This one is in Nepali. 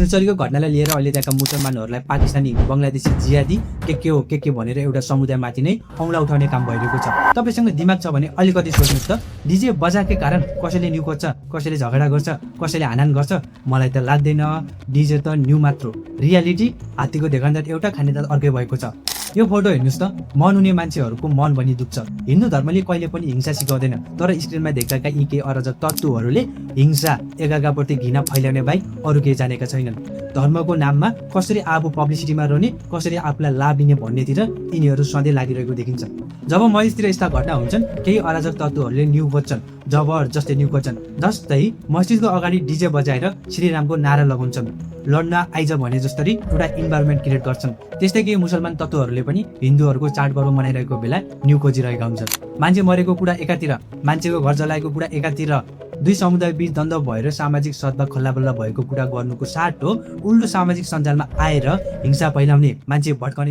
सिलचरीको घटनालाई लिएर अहिले त्यहाँका मुसलमानहरूलाई पाकिस्तानी बङ्गलादेशी जिहादी के भनेर एउटा समुदायमाथि नै औँला उठाउने काम भइरहेको छ। तपाईसँग दिमाग छ भने अलिकति सोच्नुहोस् त, डीजे बजाकै कारण कसैले न्यू खोज्छ, कसैले झगडा गर्छ, कसैले हानान गर्छ। मलाई त लाग्दैन। डीजे त न्यू मात्र, रियालिटी हात्तीको देखान्दार एउटा खानेदार अर्कै भएको छ। यो फोटो हेर्नुहोस् त, मन हुने मान्छेहरूको मन भनी दुख्छ। हिन्दू धर्मले कहिले पनि हिंसा सिकाउँदैन, तर स्क्रिनमा देखाएका यी केही अराजक तत्त्वहरूले हिंसा एकाप्रति घृणा फैलाउने बाहेक अरू केही जानेका छैनन्। धर्मको नाममा कसरी आफू पब्लिसिटीमा रहने, कसरी आफूलाई लाभ लिने भन्नेतिर यिनीहरू सधैँ लागिरहेको देखिन्छ। जब मस्जिदतिर यस्ता घटना हुन्छन्, केही अराजक तत्त्वहरूले न्यू खोज्छन्, जबरजस्ती न्यू खोज्छन्। जस्तै मस्जिदको अगाडि डीजे बजाएर श्रीरामको नारा लगाउँछन्, लड्न आइज भने जस्तरी एउटा इन्भाइरोमेन्ट क्रिएट गर्छन्। त्यस्तै केही मुसलमान तत्त्वहरूले पनि हिन्दूहरूको चाडपर्व मनाइरहेको बेला न्यू खोजिरहेका हुन्छन्। मान्छे मरेको कुरा एकातिर, मान्छेको घर जलाएको कुरा एकातिर, दुई समुदाय बीच द्वन्द्व भएर सामाजिक सद्भाव खल्लाबल्ला भएको कुरा गर्नुको साटो उल्टो सामाजिक सञ्जालमा आएर हिंसा फैलाउने, मान्छे भड्काउने